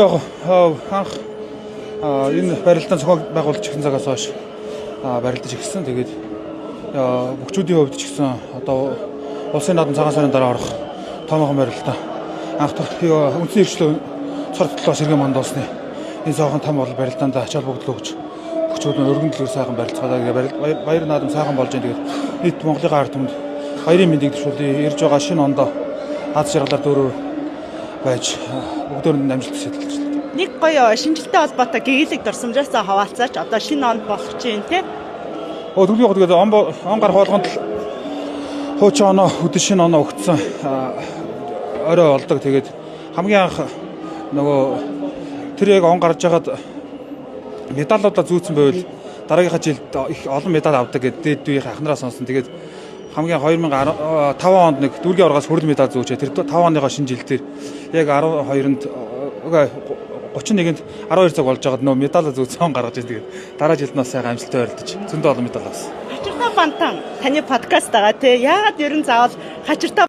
Яг анх энэ барилдаан зохион байгуулж ирсэн цагаас хойш барилдаж ирсэн. Тэгээд бөхчүүдийн хувьд ч гэсэн одоо улсын наадам цагаан сарын дараа орох томоохон барилдаан анх үндсэн эрхчлөө цор толоос сэргээн манд олсны энэ сайхан том бол барилдаанд ач холбогдол өгч бөхчүүд нь өргөн дэлгэр сайхан барилцгаа. Тэгээд баяр наадам сайхан болж байна. Тэгээд нийт Монголын ард түмэнд баярын мэндийг төвшүүлье. Ирж байгаа шинэ ондоо аз жаргалаар дөрөв байж бүгдээр нь амжилт хүсэж байна. Нэг гоё шинжилтэй холбоотой гэгээлэг дурсамжаасаа хаваалцаач, одоо шинэ онд болох чинь тий. Өө түлхий яг тэгээд он он гарах болгонд л хуучин оноо хөдөл шинэ оноо өгцөн орой олдог. Тэгээд хамгийн анх нөгөө тэр яг он гарч байгаад медалуудаа зүүцэн байвал дараагийнхаа жилд их олон медаль авдаг гэдэг дээд үеийн ахнараа сонсон. Тэгээд хамгийн 2015 онд нэг дүүргийн оргоос хүрэл медаль зүүчээ. Тэр 5 оныхоо шинэ жил дээр яг 12-нд, үгүй, 31-нд 12 цаг болж байгаад нөө медаль зүүцэн он гаргаж ирсэн. Тэгээд дараа жилд нь бас сайхан амжилттай барилдаж зөндөө олон медаль авсан. Хачиртай Бантан таны подкаст байгаа тий. Яагаад ер нь заавал Хачиртай